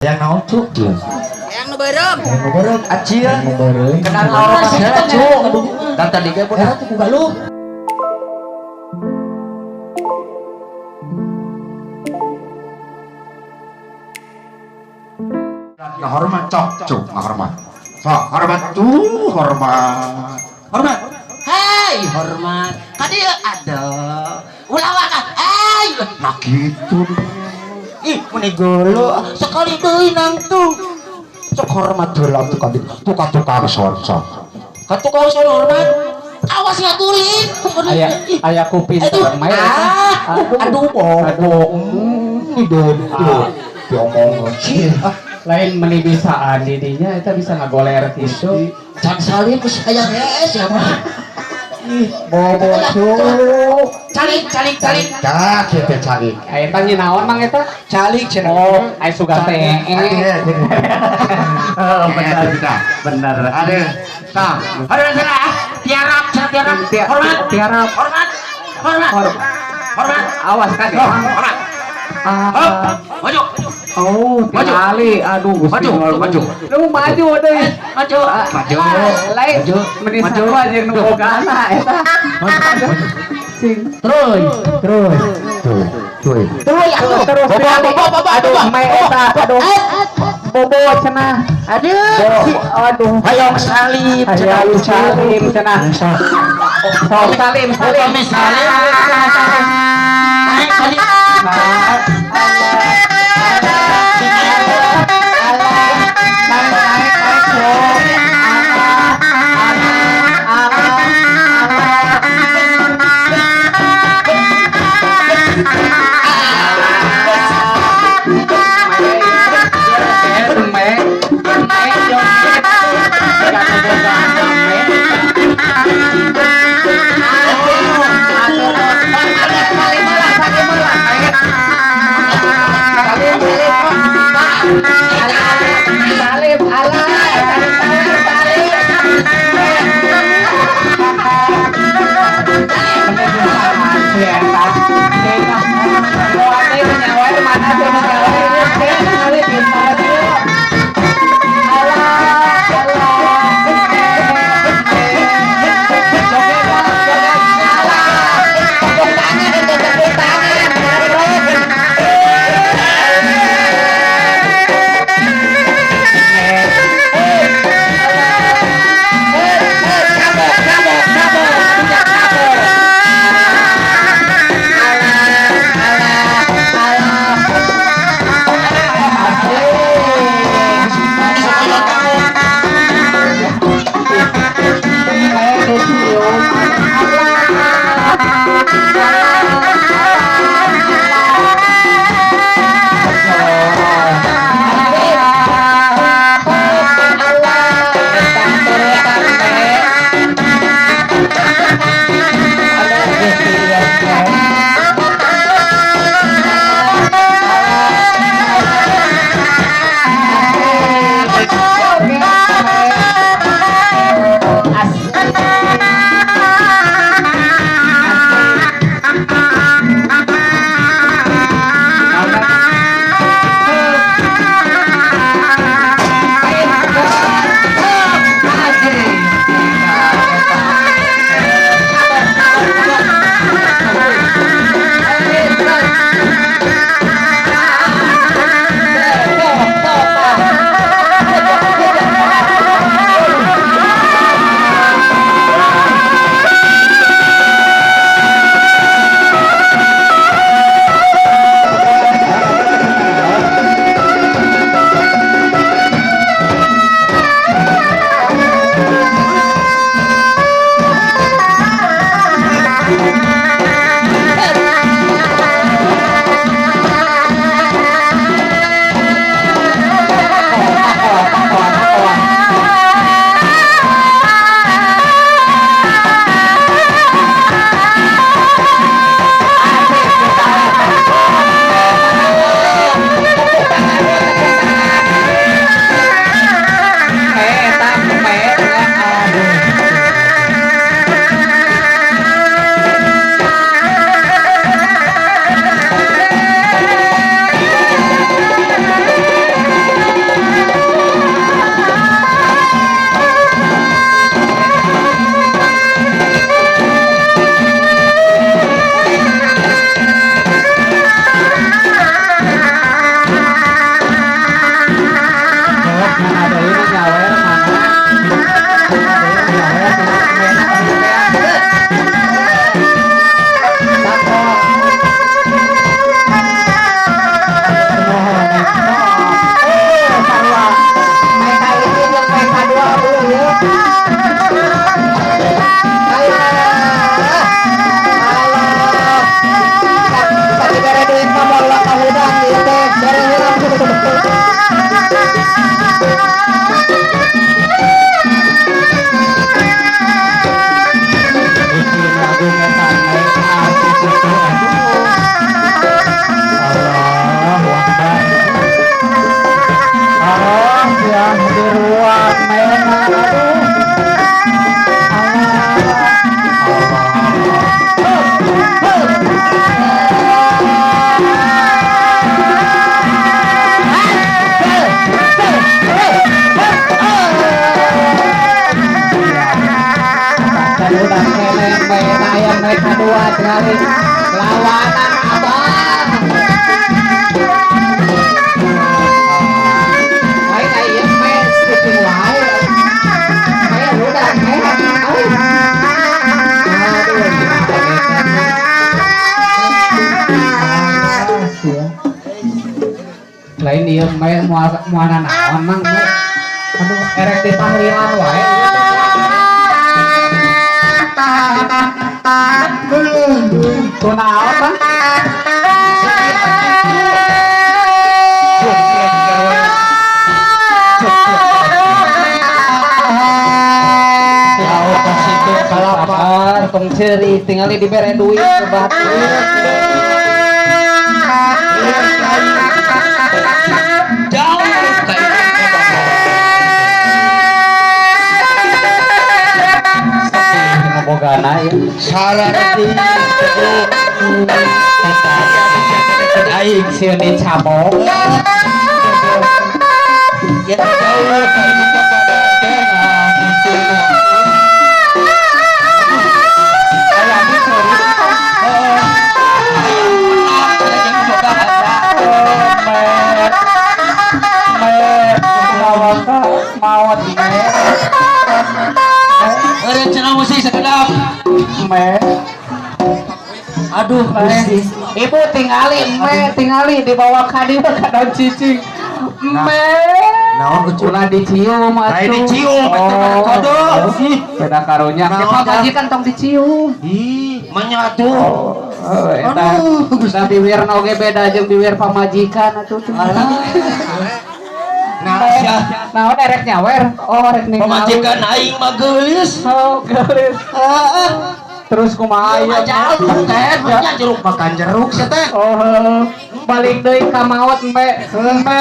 Yang naon cu? Yang nu beureum. Yang nu beureum acil. Yang nu beureum. Kenal orang heula cu. Dan tadi ge pun Era tuh ku galuh. Ngahormat cok cu, ngahormat. Sok hormat tuh, hormat. Hormat. Hei, hormat. Ka dieu aduh. Ulah waka. Hei. Nah gitu. Ih, meni golo sekali deui nangtung. Sok hormat heula tuh ka tukang son sok. Ka tukang son hormat. Awas ngaguling. Aya aya ku pinter mah eta. Aduh, bobo. Hidup. Diomong sih. Lain meni bisaan didinya eta bisa ngagoler kitu. Can salim geus hayang hees ya mah. Ih, bobo cu. Calik, calik, calik. Dah kieu calik. Eta nyi naon mang eta? Calik cenah. Oh, ai sugan teh. Oh, bener. Bener. Aduh. Tah. Aduh, sana. Tiarap, tiarap. Hormat. Tiarap. Hormat. Hormat. Hormat. Awas kan. Hormat. Hop, maju. Oh, tingali. Aduh, Gusti. Maju, maju. Lu maju deh. Maju. Maju. Lain. Maju. Meni sarua jeung nu bogana eta. Sing. Terus, terus. Tuh, tuh. Terus atuh. Terus Bobo, tingali. bobo, bobo, Aduh, bobo. mae eta. Aduh. Bobo cenah. Aduh. Aduh. Hayang salim cenah. Hayang salim cenah. Sok salim, salim. Salim. Naik, salim. Nah. Allah diruat mena aduh. Udah kene mena aya mereka dua tinggali lawanan abah. Lain aya me kucing wae. Me udah me. Aduh. Lain ieu me moal naon mang me. Aduh erek ditahlilan wae. Kunaon mah? Kalapar tong ceuri tingali dibere duit ke batur. Jauh ka bogana ya. Sararti aing sieun dicabok. Ya jauh ka maot rencana musik sekedap. Me. Aduh, Gusti. Ibu tingali me, tingali dibawa ka dieu ka daun cicing. Me. Naon ulah dicium atuh. Lain dicium eta mah kodo. Beda karunya. Pamajikan tong dicium. Ih, manya atuh. Eta. Aduh, biwirna oge beda jeung biwir pamajikan atuh. Alah. Nah, naon erek nyawer? Oh, erek ningali. Pamajikan aing mah geulis. Oh, geulis. Heeh. Terus kumaha ieu? Jeruk teh, nya jeruk makan jeruk sia teh. Oh, balik deui ka maot embe. Embe.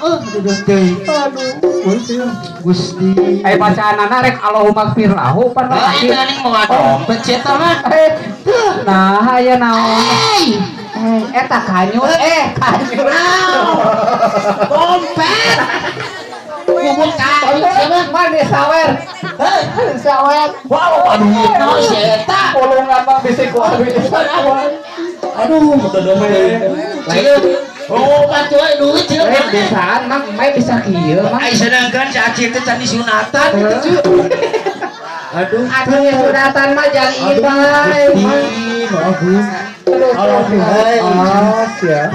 Aduh, deui. Aduh, Gusti. Gusti. Ai bacaanana rek Allahumma gfirlahu pan mah. Eta ning moal dompet sia teh mah. Nah, aya naon? Eta kanyut, kanyut. Dompet. Kubur kanyut sia mah. Mah disawer. Sawer. Wow, aduh, naon sia eta? Pulungan mah bisi ku aduh. Aduh, lain. Oh, patuh duit cenah. Bisaan mah mae bisa kieu mah. Ai sedangkan si Acil teh can disunatan kitu. Aduh, aduh sunatan mah jang ibay.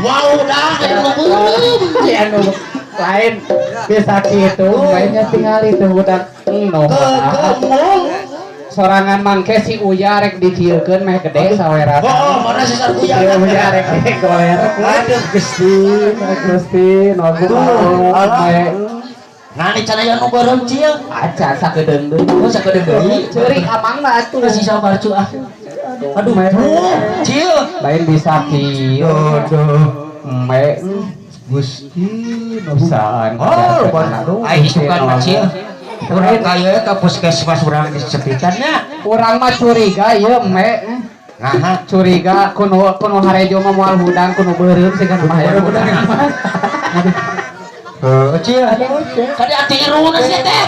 Wow, dah anu lain bisa gitu, mainnya tinggal itu udah no. Sorangan mangke si Uya rek dikieukeun meh gede sawerana. Oh, mana si Uya? Uya rek digoler. Aduh, Gusti, Gusti, nogu. Nah, ini cara yang beureum cil. Aca sakedeung deui. Oh, sakedeung deui. Ceurik amangna atuh. Si sabar cu ah. Aduh, cil. Lain bisa kieu. Aduh, me Gusti, bisaan. Oh, ai isukan mah cil. Urang kaya ka puskesmas urang dicepitan nya. Urang mah curiga ieu me. Naha curiga kuno kuno harejo mah moal hudang kuno beureum siga mah hayang hudang. Heuh, cil. Kade atuh iruna sia teh.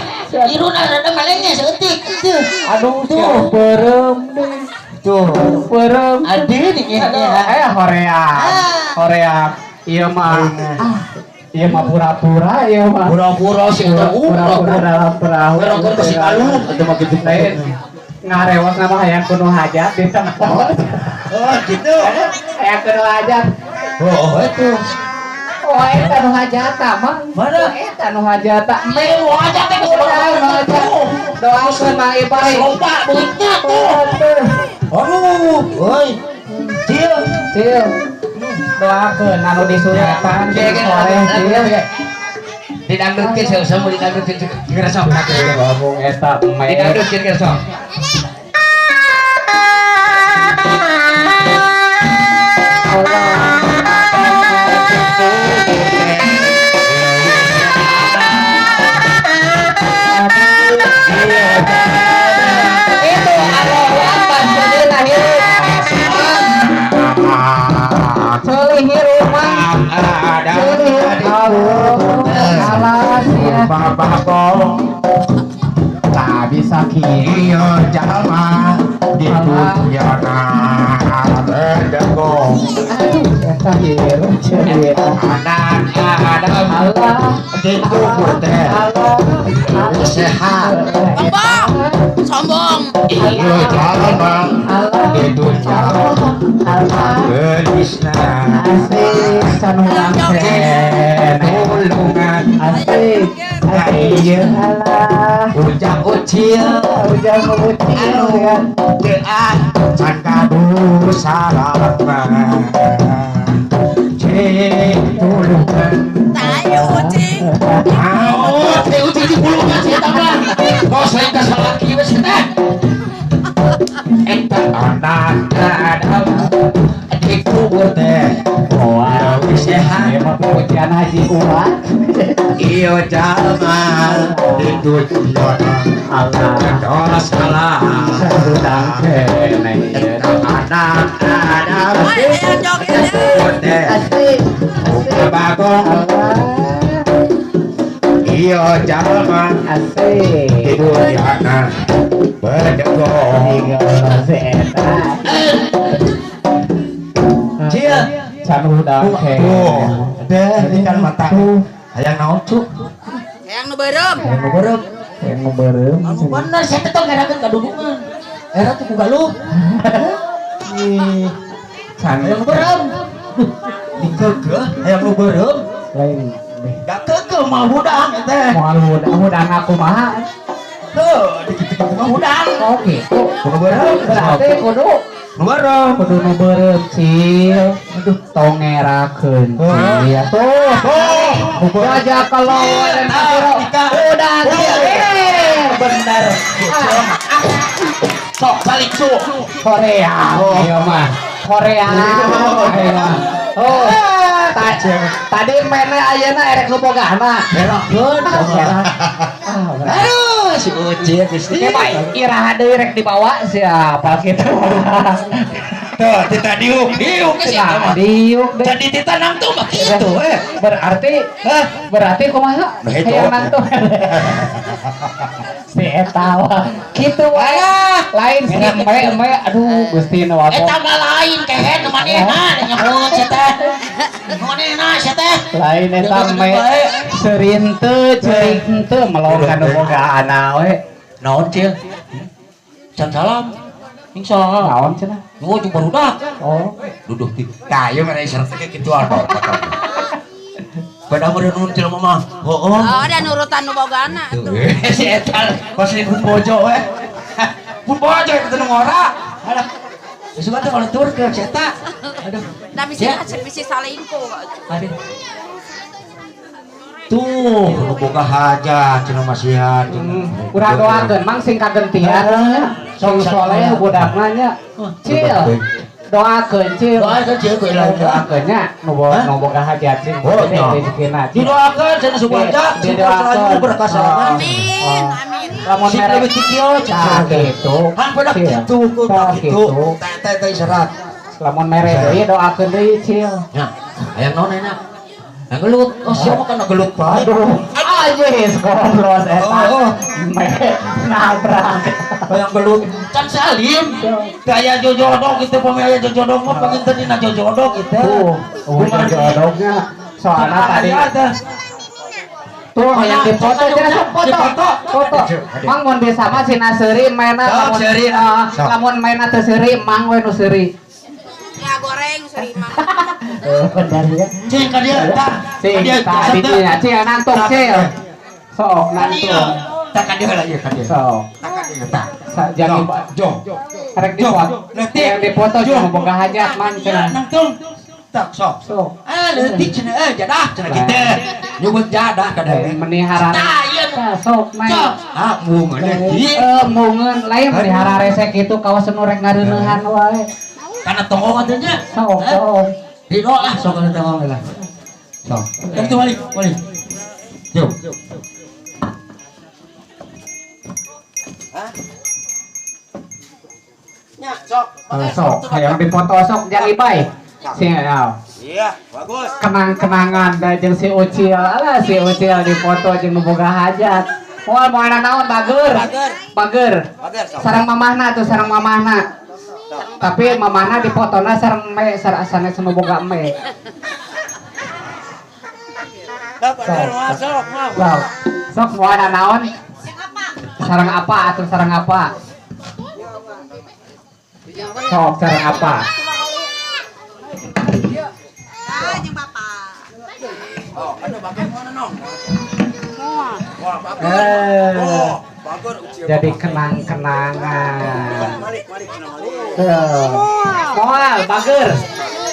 Iruna rada ngalengnya saeutik kitu. Aduh, tuh beureum deui. Tuh, beureum. Adi nih horea. Horea. Ieu mah. Ieu mah pura-pura ieu mah. Pura-pura sih eta pura-pura dalam perahu. Pura-pura ke si kalung eta mah kitu teh. Ngarewas nama hayang kuno hajat di tengah. Oh, gitu. Hayang kuno hajat. Oh, itu. Oh, eta nu hajata mah. Mana? Eta nu hajata. Me nu hajat teh geus hajat. Doakeun Mang Ibai. Loba duitnya tuh. Aduh, euy. Cil, cil. Doakeun anu disunatan soleh cil. Didangdutkeun saeuseum didangdutkeun geura sok. Ngomong eta me. Didangdutkeun geura sok. Alah sia. Bagong Tak bisa kieu. Iya jalma di dunia bedegong. Aduh, eta hirup cerita. Anak Adam Alah, dikubur teh alah, sehat. Sombong. Sombong. Iya jalma alah, di dunia alah. gelisna. Asik, sanurang keneh. Tulungan Asik, asik. Alah, ujang ucil ujang ucil ya. teu ah can kadu salama. Cik tulungan. Tayo ucing. Maut teh ucil di pulungan si eta mah. Kos lain ka salaki we si teh. Eta anak Adam dikubur teh. Wah, Leuwih sehat. ieu mah pujian Haji Uwan. Iyo jalma di dunia Alah, dosa salah. sanurang keneh. Eta anak Adam Wah, ayo joget ya. dikubur teh. Asik, asik. Bagong Alah, iyo jalma asik. di dunia bedegong. Tiga si eta. Cil. Can hudang Tuh, keneh. deh ikan mata. Hayang naon cuk? Hayang nu beureum. Hayang nu beureum. Yang ngebeureum. Anu bener saya teh tong ngerakeun kadunungan. Era tuh ku galuh. Ih, can Hayang nu beureum. Duh, dikeukeuh hayang nu beureum. lain deh. Gak keukeuh mah hudang teh. Moal hudang, hudang aku mah. Tuh, dikitu-kitu mah hudang. Oh gitu. Nu beureum. Berarti kudu Nu beureum. kudu nu beureum cil. Aduh, tong ngerakeun cil. Tuh, Tuh, gajah kelon udah cil. Bener. Sok balik cuk. Korea. Iya mah. Korea. Iya. Oh, tadi mainnya ayeuna erek nu bogana. Ngerakeun. Ah, berarti. Aduh, si Ucil Gusti. Oke, baik. Iraha deui rek dibawa siapa gitu. Tuh, tita diuk, diuk sih eta mah. Nah, diuk deh. Jadi ditanam tuh mah kitu eh. Berarti Hah? berarti kumaha? Nah, itu. Hayang nangtung. Si eta wah. Kitu wae. Lain si me me aduh Gusti nu wae. Eta mah lain kehed nu manehna nyebut si teh. Nu manehna si teh. Lain eta me seurin teu ceurik teu melong ka nu bogaana we. Naon Cil? Can salam. Ning saha? Naon cenah? Nu jeung barudak. Oh, Duduh ti. Tah, ieu mah syarat teh kitu apa. Beda meureun nun jelema mah. Heueuh. Oh, ada nurutan nu bogana tuh. Si eta pasti pun bojo we. Pun bojo eta nu ngora. Alah. Geus mah teh kalau tur ke si eta. Aduh. Da bisi bisi salingkuh. Aduh. Tuh, nu boga hajat cenah masihan. Urang doakeun mang sing kagentian nya. Sing soleh budakna nya. Cil. Doakeun cil. Doakeun cil ku ilah Doakeun nya nu nu boga hajat sing Oh, gede nya. rezekina. Cil. Didoakeun cenah subaja, Didoakeun. berkah salaman. Amin, amin. Lamun Sing merek leuwih ti kieu Tah cenah. gitu. Han pedak Cil. kitu ku Tah kitu. gitu. Teh teh teh serat. Lamun mere deui doakeun deui cil. Nah, hayang naon enak? Nah, gelut. Oh, siapa kana gelut bae. Aduh, anjis goblok eta. Oh. Me nabrak. Hayang gelut. Can salim. Gaya jojodok gitu pami aya jojodok mah panginten dina jojodok gitu. Tuh, oh jojodoknya. Soalnya tadi tuh yang dipoto cenah sok foto. Dipoto. Foto. Mang mun bisa mah sina seuri maena Sok, seuri. Lamun maena teu seuri mang we nu seuri. Ya goreng seuri mah. Bener ya. Cing ka dieu tah. Sing Ka dieu tah di dieu cil nantung cil. Sok Ka dieu. nantung. Tah ka dieu lah ieu ka dieu. Sok. Tah ka dieu tah. Jangan Jo. rek dipoto. Leutik. Yang dipoto Jo. cuma boga hajat man cenah. Nangtung. Tak sok. Sok. Ah, leutik cenah eh jadah cenah kitu. Nyebut jadah ka dieu. Menihara. Tah ieu nu. Tah, sok main. Sok. Ah, mungeun leutik. Mungeun lain menihara resek itu kawas nu rek ngareuneuhan wae. Kana tongong atuh nya. Sok sok. Dino lah sok kana tongong lah. Sok. Itu balik, balik. Jo. Nya sok. Sok hayang dipoto sok jangan ibai. Sing ya. Iya, bagus. Kenang-kenangan da jeung si Ucil. Alah si Ucil dipoto jeung nu boga hajat. Moal moal naon bager. Bager. Sareng mamahna tuh sareng mamahna. Tapi mamahna dipotona sareng me sanes nu boga me. Sok, sok. Sok moal naon? Sareng apa atuh sareng apa? Sok sareng apa? Jadi kenang-kenangan. Moal bager.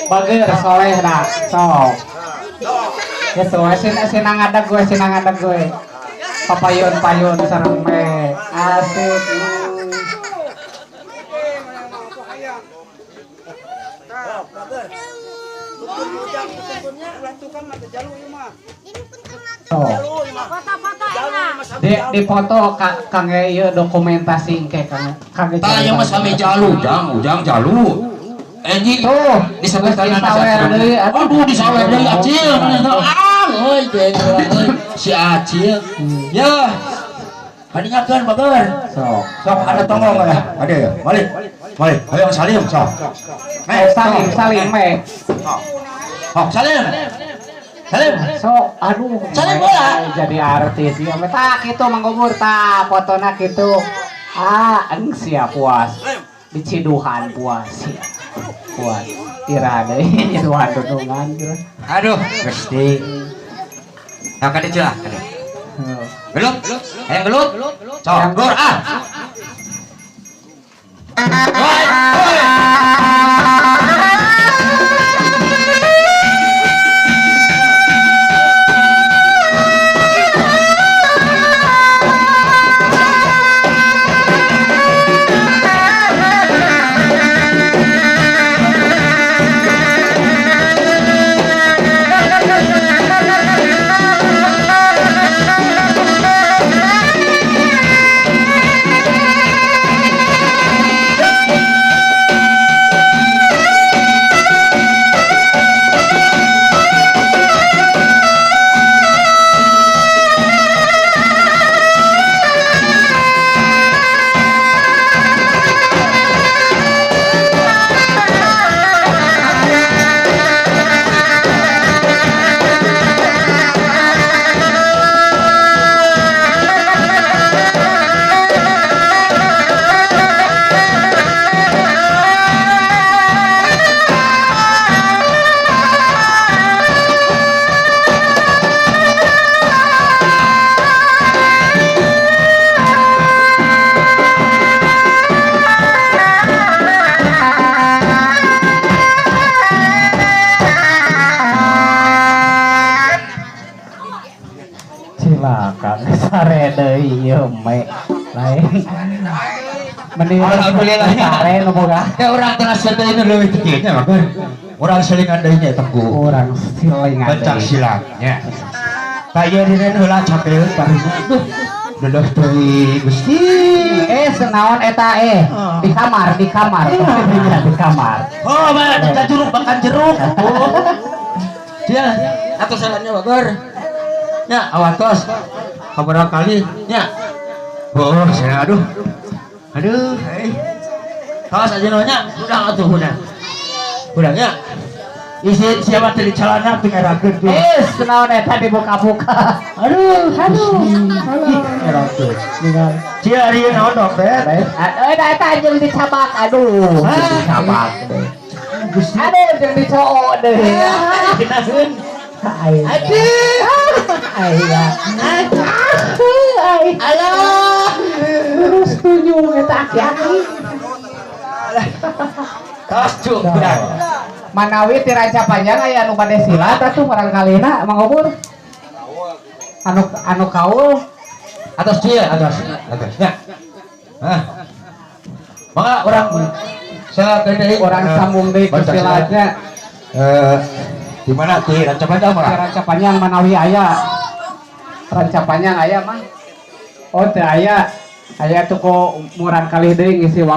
Bager soleh dah. Sok. Ya sinang ada gue, sinang ada gue. Papayon-payon sareng me. Asik. Di foto kang ieu dokumentasi engke kang kang tah ieu mah sami jalu jang ujang jalu anjing tuh disebut disawer deui aduh disawer deui acil ah euy euy si acil ya bandingakeun bager sok sok ada tonggong ya ada ya balik balik ayo salim sok salim salim me sok salim salim sok aduh salim bola jadi artis ya tak kitu Mang Gobur tah fotona kitu ah eng sia puas diciduhan puas ya puas ira deui nyiduhan dudungan aduh Gusti nah ka dieu lah gelut hayang gelut sok gor ah Silakan sare deui ieu me lain mending alhamdulillah sare nu boga ya urang teras teh nu leuwih teh kieu nya mah urang selingan deui nya eta ku urang selingan pencak silatnya tah ieu dina heula capeun barunya aduh leuh teuing Gusti senaon eta di kamar di kamar di kamar oh mah eta jeruk makan jeruk dia atau salahnya bager nya awantos kabarang kali nya oh saya aduh aduh hei kawas aja nya udah atuh udah udahnya isi siapa tadi celana pingarakeun tuh senaon eta dibuka-buka aduh aduh ngerakeun cia ari naon dompet eta jeung dicabak aduh dicabak deh aduh jeung dicoo deh dinaheun aduh ayah alah terus tunjung eta aki-aki tos cuk budak manawi ti Ranca Panjang aya anu bade silat atuh barangkalina Mang Obur anu anu kaul atos dieu atos atos nya hah mangga urang sakedeui urang sambung deui ku silatnya di mana di Ranca Panjang mah? Ranca Panjang manawi aya. Ranca Panjang aya mah. Oh teu aya. Aya tuh ku murang kali deui ngisi waktu.